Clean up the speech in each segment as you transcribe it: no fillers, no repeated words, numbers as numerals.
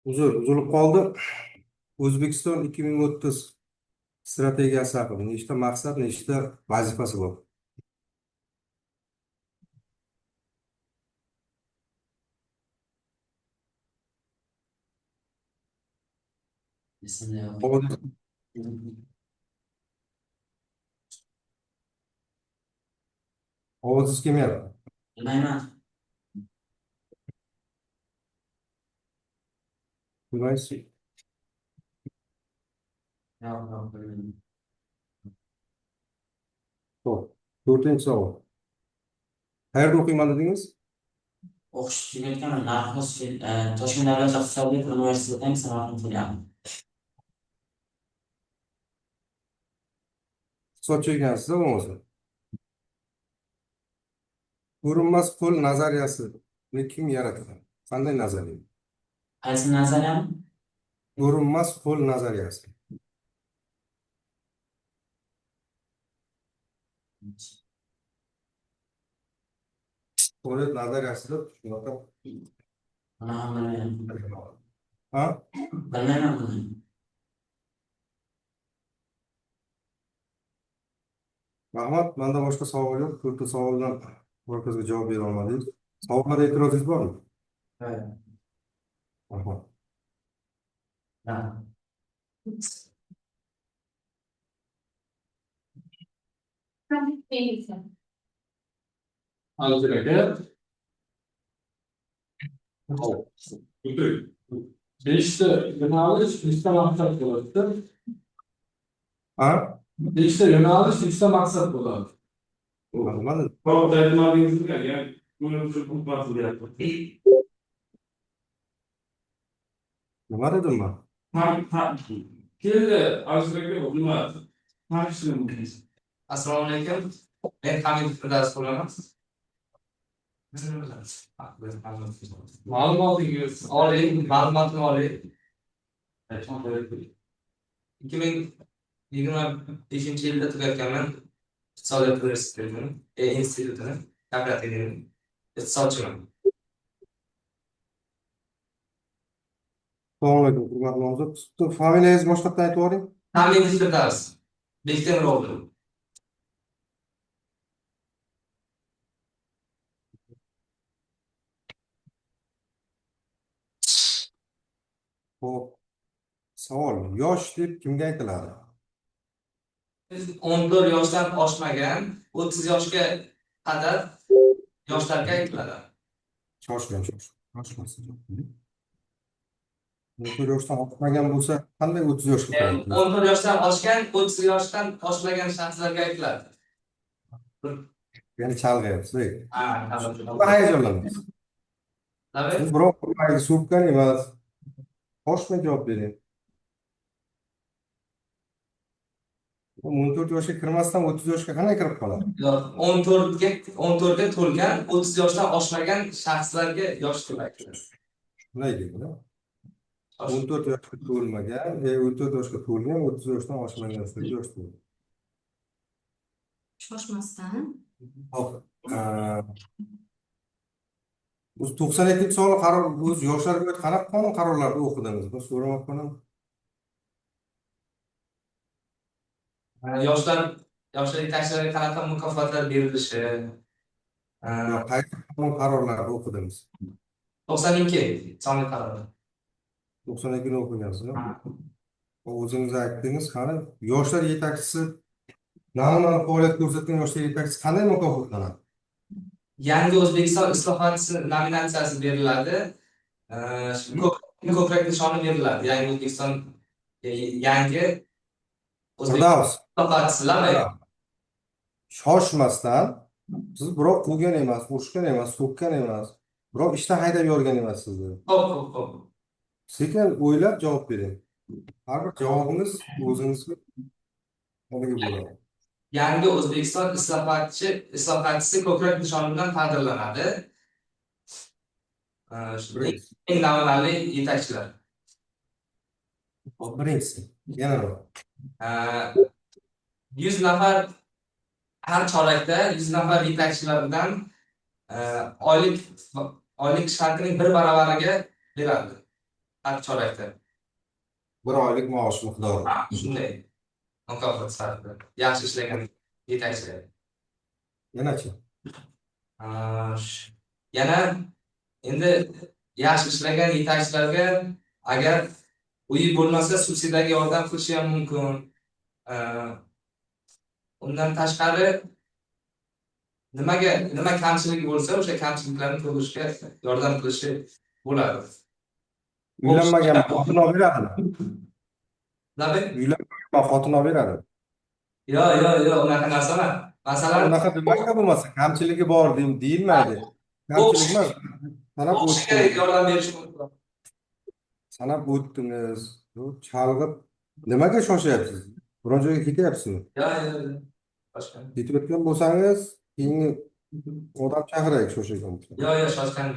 Uzr, uzilib qoldi. O'zbekiston 2030 strategiyasi haqida nechta maqsad, nechta vazifasi bor? Esimda yo'q. Ovozingiz kelmayapti. Bilmayman. Bilmaysiz. Yo'q, yo'q, bilmayman. Xo'p, to'rtinchi savol. Qayerda o'qiyman dedingiz? O'qish tugatganman. Narxoz Toshkent davlat iqtisodiyot universitetining Samarqand filiali. Iqtisodchi ekansiz, bo'lmasa. Ko'rinmas qo'l nazariyasini kim yaratgan? Qanday nazariya? Qaysi nazariyani? Ko'rinmas qo'l nazariyasi. Iqtisodiyot nazariyasi deb shunaqa. Buni ham bilmayman. Ha? Bilmayman buni. Rahmat, menda boshqa savol yo'q. To'rtta savoldan markazga javob bera olmadingiz. Savollarda e'tirozingiz bormi? Evet. Rahmat. Ha. Alisher aka, beshta yo'nalish, uchta maqsad bo'ladi. Ha? Beshta yo'nalish, uchta maqsad bo'ladi. Nima dedi? To'g'ri aytmadingizmi? Yani buni uchun. Nima dedim man? Tam keldi Alisher aka, nima? Tanishtirib mumkin. Assalomu alaykum. Men Hamid Firdavs bo'laman. Ma'lumotingiz Oliy, ma'lumotim oliy. 2025-yilda tugatganman Iqtisodiyot universitetini, institutini, kooperativini. Iqtisodchiman. Assalomu alaykum, hurmatli nomzod. Familiyangizni boshqatdan aytib yuboring. Hamid Firdavs. Bektemiroğlu. Xo'p. Savol: yosh deb kimga aytiladi? 14 yoshdan oshmagan, 30 yoshga qadar yoshlarga aytiladi. Shoshmang, shoshmang. Shoshmang. 14 yoshdan oshmagan bo'lsa, qanday 30 yoshga kiradi? 14 yoshdan oshgan, 30 yoshdan oshmagan shaxslarga aytiladi. Ya'ni chalg'ayapsiz. Ha, Hayajonlanmaysiz. Tabii. Siz birov so'kkan emas. Shoshmay javob bering. 14 yoshga kirmasdan 30 yoshga qanday kirib qoladi? Yo'q, 14 ga to'lgan, 30 yoshdan oshmagan shaxslarga yosh deb aytiladi. Shunday deydi. 14 yoshga to'lmagan, 14 yoshga to'lgan, 30 yoshdan oshmagan yosh deydi. Shoshmasdan. Hop. O'zi 92 sonli qaror, o'zi yoshlarga oid qanaqa qonun qarorlarni o'qidingiz? Bir so'ramoqchiman. Yoshlar yetakchilariga qanaqa mukofotlar berilishi. Yo'q, qaysi qonun qarorlarni o'qidingiz? 92 sonli qaror. 92 ni o'qigansiz. O'zingiz aytdingiz, qani yoshlar yetakchisi namunali faoliyat ko'rsatgan yoshlar yetakchisi qanday mukofotlanadi? Yangi O'zbekiston islohotchisi nominatsiyasi beriladi. Ko'krak nishoni beriladi. Yangi O'zbekiston yangi O'zbekiston islohotchisilar. Shoshmasdan, siz birov quvgan emas, urishgan emas, so'kkan emas, birov ishdan haydab yuborgan emas sizni. Xo'p, xo'p, xo'p. Sekin o'ylab javob bering. Har bir javobingiz o'zingizga bo'ladi. Yangi O'zbekiston islohotchisi ko'krak nishoni bilan taqdirlanadi. Eng namunali yetakchilar. Birinchisi. Yana nima? 100 nafar har chorakda 100 nafar yetakchilardan oylik ish haqining 1 baravariga beradi. Har chorakda. Bir oylik maosh miqdori. Shunday. Mukofot sifatida. Yaxshi ishlagan yetakchilar. Yanachi? Yana endi yaxshi ishlagan yetakchilarga agar uyi bo'lmasa subsidiyaga yordam qilishi ham mumkin. Undan tashqari nimaga nima kamchiligi bo'lsa, o'sha kamchiliklarni to'ldirishga yordam qilishi bo'ladi. Uylanmagan xotin olib beradimi? Nima? Uylanmagan xotin olib beradimi? Yo'q, yo'q, yo'q, unaqa narsa emas. Masalan, Unaqa demangda bo'lmasa, kamchiligi bor deyilmaydi. Kamchilik emas. Sanab o'qishga o'tdingiz. yordam berish mumkin. Sanab o'tdingiz. Chalg'ib nimaga shoshyapsiz? Biron joyga ketyapsizmi? Yo'q, yo'q, yo'q. Boshqa. Ketayotgan bo'lsangiz, keyingi odam chaqiraylik shoshayotgan bo'lsa. Yo'q, yo'q, shoshgan.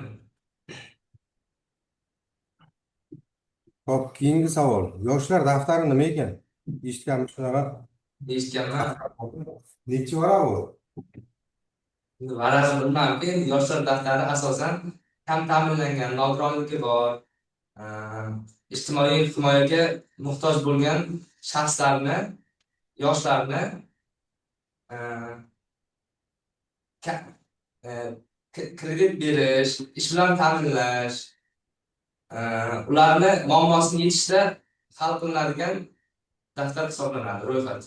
Xo'p, keyingi savol. Yoshlar daftari nima ekan? Eshitganmiz shunaqa. Eshitganman. Nechi varaq u? Endi varaqni bilmamki, endi yoshlar daftari asosan kam ta'minlangan, nogironligi bor, ijtimoiy himoyaga muhtoj bo'lgan shaxslarni, yoshlarni kredit berish, ish bilan ta'minlash, ularni muammosini yechishda hal qilinadigan daftar hisoblanadi, ro'yxat.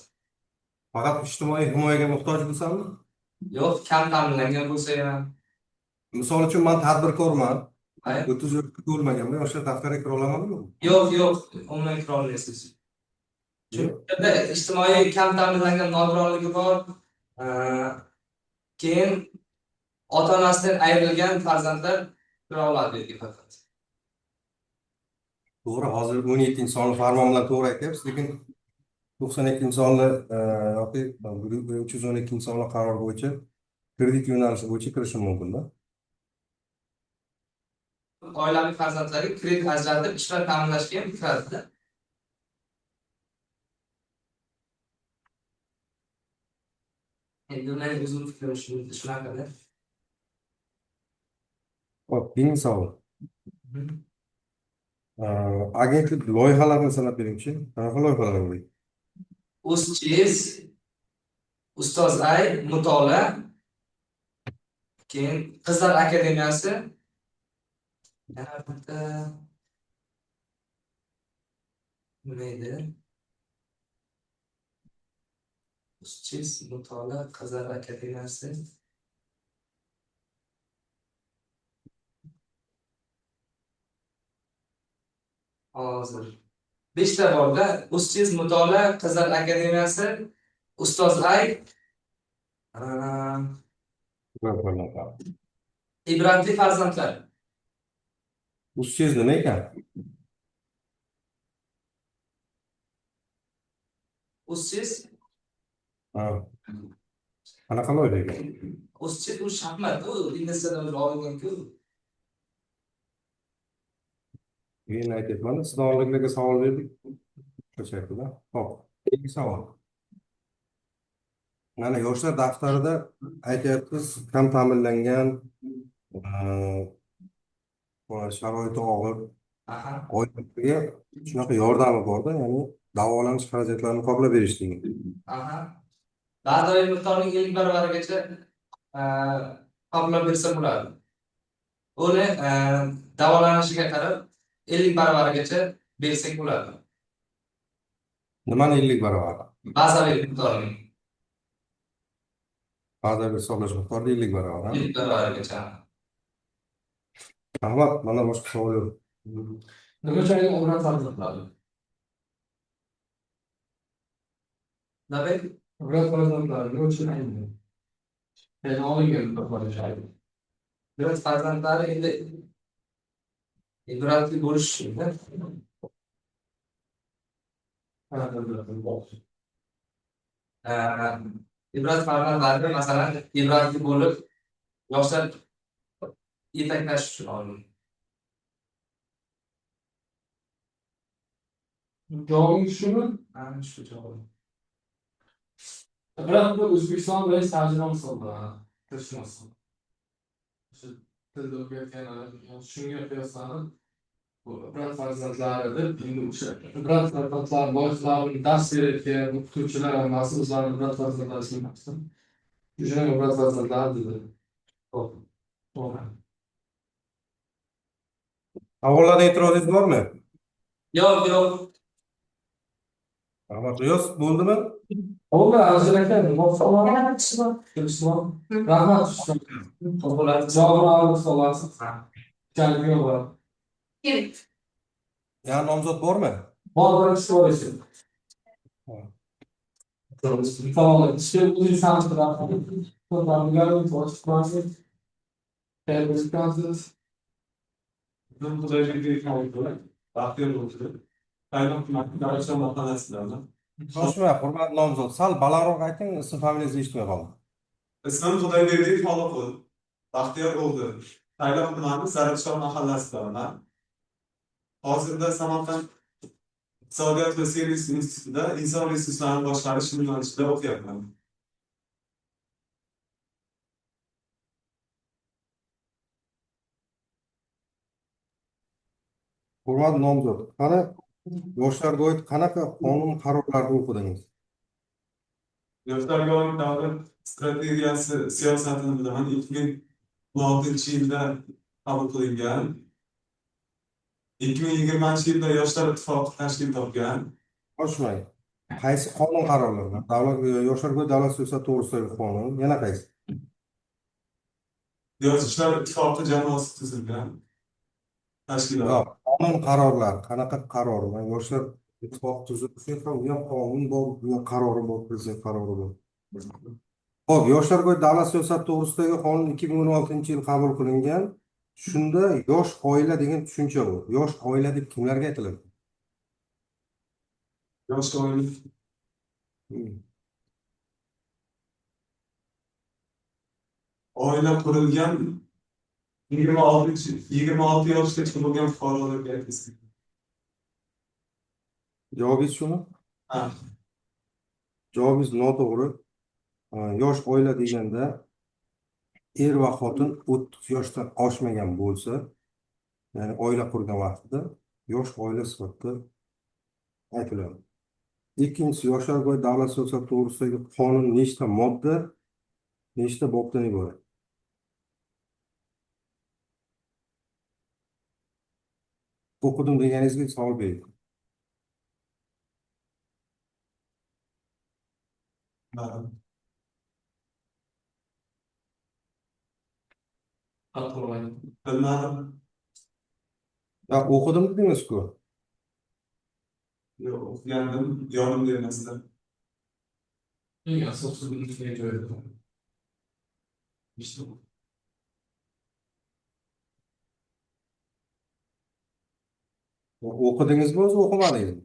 Faqat ijtimoiy himoyaga muhtoj bo'lsanmi? Yo'q, kam ta'minlangan bo'lsa ham. Misol uchun men tadbirkorman. 30 yoshga to'lmaganman, yoshlar daftariga kira olamanmi yo'qmi? Yo'q, yo'q, umuman kira olmaysiz. Chunki bu yerda ijtimoiy kam ta'minlangan nogironligi bor, keyin ota-onasidan ayrilgan farzandlar kira oladi bu yerga faqat. To'g'ri, hozir 17-sonli farmon bilan to'g'ri aytyapsiz, lekin 92-sonli yoki 312-sonli qaror bo'yicha kredit yo'nalishi bo'yicha kirishi mumkin-da. Oilaviy farzandlarga kredit ajratib ish bilan ta'minlashga ham kiradida. Endi meni o'zim fikrim shunaqada. Xo'p, keyingi savol. Agentlik loyihalarini sanab beringchi. Qanaqa loyihalar bor? UzChess, Ustoz Ay, Mutolaa, keyin Qizlar akademiyasi, yana bitta nima edi? UzChess, Mutolaa, Qizlar akademiyasi. Hozir 5 ta borda. UzChess, Mutolaa, Qizlar akademiyasi, Ustoz Ay, Ibratli farzandlar. UzChess nima ekan? UzChess? Ha. Qanaqa loyiha ekan? UzChess u shaxmat, u inglizchadan o'zi olingan-ku. Endi aytyapman, sizdan oldingilarga savol berdik. Shoshyaptilar. Xo'p, keyingi savol. Mana yoshlar daftarida aytyapsiz, kam ta'minlangan, sharoiti og'ir oilalarga shunaqa yordami borda, ya'ni davolanish xarajatlarini qoplab berish degan. Bazaviy miqdorning 50 baravarigacha qoplab bersa bo'ladi. Uni davolanishiga qarab 50 baravarigacha bersak bo'ladi. Nimani 50 baravari? Bazaviy miqdorning. Bazaviy hisoblash miqdorida 50 baravar, ha? 50 baravarigacha. Rahmat, mana boshqa savol yo'q. Nima uchun ibrat farzandlari? Nima? Ibrat farzandlari nima uchun ayni? Ya'ni olingan bir ayni. Ibrat farzandlari endi ibratli bo'lish uchun-da. Ibrat farzandlari masalan ibratli bo'lib yoshlar yetaklash uchun olingan. Javobingiz shumi? Ha, shu javobim. Ibrat bu O'zbekiston bilan tarjima hisoblanadi. Tilshunos. O'sha tilda o'qiyotganlar shunga qiyoslanib Bu ibrat farzandlari deb endi o'sha ibrat farzandlari boshlarni dars berayotgan o'qituvchilar hammasi o'zlarini ibrat farzandlari hisoblanadi. O'shani ibrat farzandlari dedi. To'g'ri. Savollarda e'tirozingiz bormi? Yo'q, yo'q. Rahmat. G'iyos, bo'ldimi? Bo'ldi, Azir aka, rahmat. Javobini olib olasiz. Bor. Yana nomzod bormi? Bor, bir kishi bor ekan. Tamam. İşte o'zingiz tanishtirasiz. Baxtiyor o'g'li. Tayloq tumani Darafshon mahallasidanman. Shoshma, hurmatli nomzod. Sal balandroq ayting, ism familiyangizni eshitmay qoldim. Ismim Xudoyberdiyev Xoliqul. Baxtiyor o'g'li. Tayloq tumani Zarafshon mahallasidanman. Hozirda Samarqand iqtisodiyot va servis institutida inson resurslarini boshqarish yo'nalishida o'qiyapman. Hurmatli nomzod, qani yoshlarga oid qanaqa qonun qarorlarni o'qidingiz? Yoshlarga oid davlat strategiyasi siyosatini bilaman. 2016-yilda qabul qilingan. 2020-yilda Yoshlar ittifoqi tashkil topgan. Shoshmang. Qaysi qonun qarorlar? Davlat yoshlarga oid davlat siyosati to'g'risidagi qonun, yana qaysi? Yoshlar ittifoqi jamoasi tuzilgan. Tashkilot. Yo'q, qonun qarorlar, qanaqa qaror? Yoshlar ittifoqi tuzilishi ham, u ham qonun bor, bu ham qarori bor, prezident qarori bor. Xo'p, yoshlarga oid davlat siyosati to'g'risidagi qonun 2016-yil qabul qilingan. Shunda yosh oila degan tushuncha bor. Yosh oila deb kimlarga aytiladi? Yosh oila. Oila qurilgan 26 yoshgacha bo'lgan fuqarolarga aytilsin. Javobingiz shumi? Ha. Javobingiz noto'g'ri. Yosh oila deganda er va xotin 30 yoshdan oshmagan bo'lsa, ya'ni oila qurgan vaqtida yosh oila sifatida aytiladi. Ikkinchisi, yoshlarga oid davlat siyosati to'g'risidagi qonun nechta modda, nechta bobdan iborat? O'qidim deganingizga savol bering. Bilmadim. Ya o'qidim dedingiz-ku. Yo'q, o'qigandim, yonimda emasdi. Eng asossiz bilinishgan joyida. İşte bu. O'qidingizmi o'zi, o'qimadingizmi?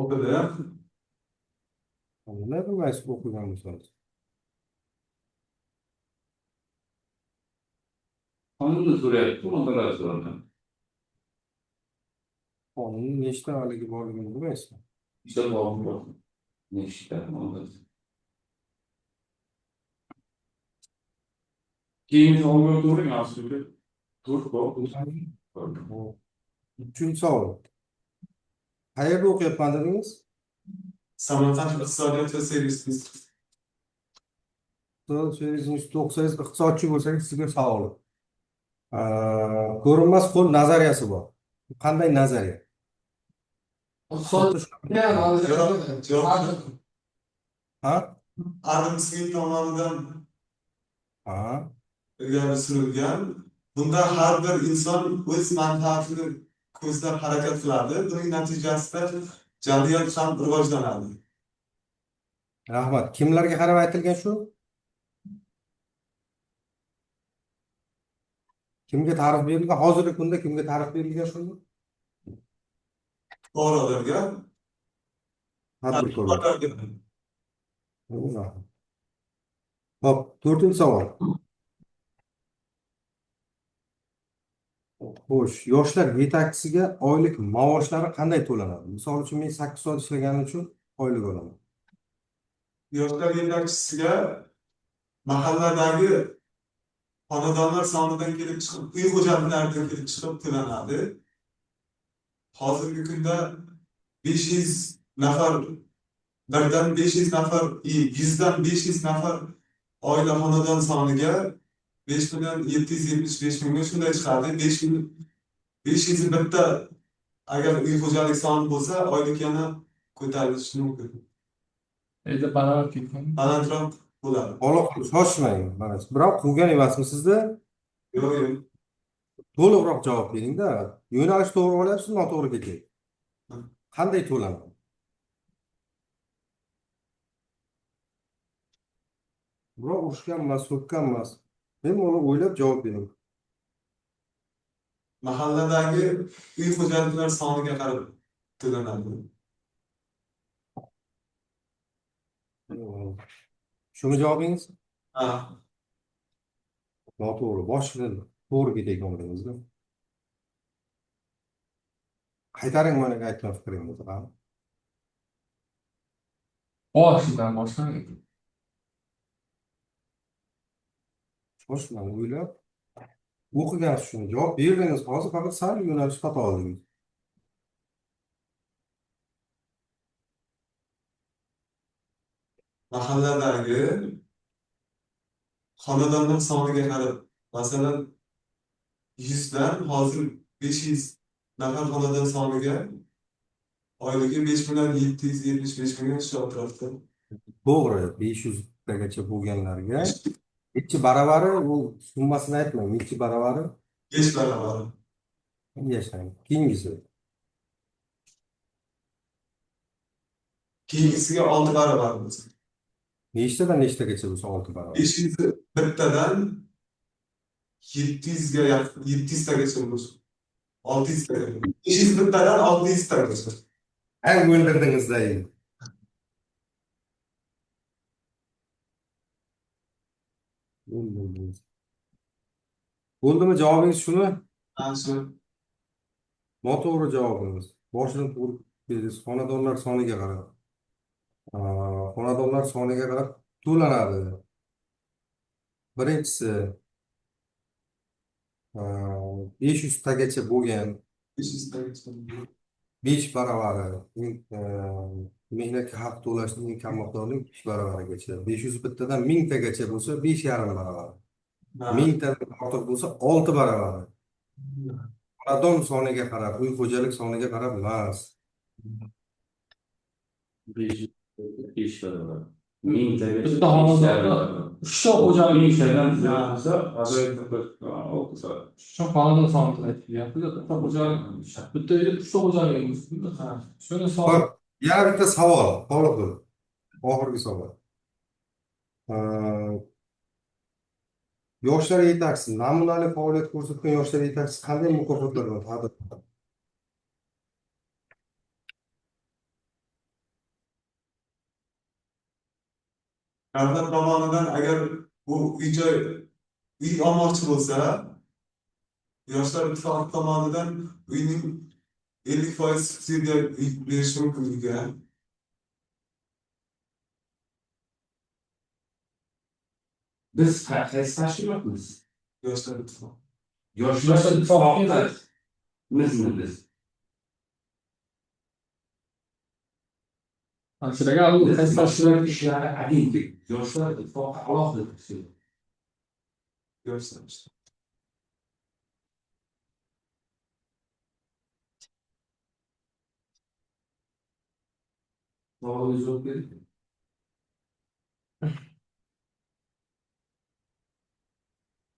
O'qidim. Nima bilmaysiz o'qigan bo'lsangiz? Qonunni so'rayapti, moddalar so'radi. Qonunning nechta haligi borligini bilmaysizmi? Nechta bobi bor? Nechta moddasi? Keyingi savolga o'tavering, Asli. 4 bob. Uchinchi savol. Qayerda o'qiyapman dedingiz? Samarqand iqtisodiyot va servis instituti. Iqtisodiyot servis institutida o'qisangiz, iqtisodchi bo'lsangiz, sizga savol. Ko'rinmas qo'l nazariyasi bor. Qanday nazariya? Ha? Adam Smith tomonidan Ha? ilgari surilgan. Bunda har bir inson o'z manfaatini ko'zlab harakat qiladi. Buning natijasida jamiyat ham rivojlanadi. Rahmat. Kimlarga qarab aytilgan shu? Kimga ta'rif berilgan? Hozirgi kunda kimga ta'rif berilgan shu? Fuqarolarga. Tadbirkorlarga. Xo'p, to'rtinchi savol. Xo'sh, yoshlar yetakchisiga oylik maoshlari qanday to'lanadi? Misol uchun, men 8 soat ishlaganim uchun oylik olaman. Yoshlar yetakchisiga mahalladagi Xonadonlar sonidan kelib chiqib, uy xo'jaliklaridan kelib chiqib to'lanadi. Hozirgi kunda 500 nafar, birdan 500 nafar, 100dan 500 nafar oila xonadon soniga 5 million 775 mingga shunday chiqadi. 5 bitta agar uy xo'jalik soni bo'lsa, oylik yana ko'tarilishi mumkin. Endi baland ketgan. Balandroq bo'ladi. Oloq shoshmang. Mana birov quvgan emasmi sizni? Yo'q, yo'q. To'liqroq javob beringda. Yo'nalish to'g'ri olyapsiz, noto'g'ri ketyapti. Qanday to'lanadi? Birov urushgan emas, so'kkan emas. Bemalol o'ylab javob bering. Mahalladagi uy xo'jaliklar soniga qarab to'lanadi. Shumi javobingiz? Ha. Noto'g'ri. Boshidan to'g'ri ketayotgan bo'ladingizda. Qaytaring mana aytgan fikringizni. Qani? Boshidan boshlang. Shoshmang, o'ylab o'qigansiz shuni. Javob berdingiz. Hozir faqat sal yo'nalish xato oldingiz. Mahalladagi xonadonlar soniga qarab, masalan, 100 dan hozir 500 nafar xonadon soniga oyligi 5 million 775 mingga shu atrofda. To'g'ri, 500 tagacha bo'lganlarga nechi baravari, u summasini aytmang, nechi baravari? 5 baravari. Yashang. Keyingisi. Keyingisiga 6 baravar bo'lsa. Nechtadan nechtagacha bo'lsa 6 barobar? 500 bittadan 700 ga yaqin, 700 tagacha bo'lsa. 600 tagacha. 500 bittadan 600 tagacha. Ang o'ldirdingiz-da endi. O'ldirdingiz. Bo'ldimi javobingiz shumi? Ha, shu. Noto'g'ri javobingiz. Boshidan to'g'ri berdingiz. Xonadonlar soniga qarab. Xonadonlar soniga qarab to'lanadi. Birinchisi 500 tagacha bo'lgan 500 tagacha. 5 baravari mehnatga haq to'lashning eng kam miqdorining 5 baravarigacha. 500 bittadan 1000 tagacha bo'lsa 5,5 baravari. 1000 tadan ortiq bo'lsa 6 baravari. Xonadon soniga qarab, uy xo'jalik soniga qarab emas. 5 barobar. 1000 tagacha Bitta xonadonda uchta xo'jalik 1000 tadan ziyod bo'lsa, Shu xonadon sonini aytyapti. Bitta xo'jalik, bitta uyda uchta xo'jalik. Shuni son. Xo'p, yana bitta savol, Xoliqul. Oxirgi savol. Yoshlar yetakchisi, namunali faoliyat ko'rsatgan yoshlar yetakchisi qanday mukofotlar bilan taqdirlanadi? Davlat tomonidan agar bu uy joy uy olmoqchi bo'lsa, Yoshlar ittifoqi tomonidan uyning 50% subsidiya berishi mumkin uyga. Biz qaysi tashkilotmiz? Yoshlar ittifoqi. Yoshlar ittifoqimizmi biz? Sizlarga u Biz qaysi Yoshlar ishlari agentlik, Yoshlar ittifoqi alohida tashkilot. Yoshlar ittifoqi. Savolga javob bering.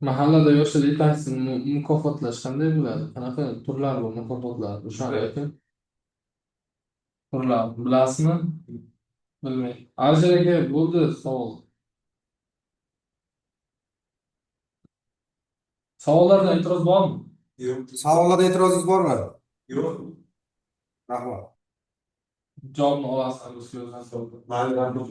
Mahallada yoshlar yetakchisini mukofotlash qanday bo'ladi? Qanaqa turlar bu mukofotlar? O'shani ayting. Turlar bilasizmi? Bilmayman. Alisher aka, bo'ldi savol. Savollardan e'tiroz bormi? Yo'q. Savollarda e'tirozingiz bormi? Yo'q. Rahmat. Javobni olasiz. Mayli, rahmat.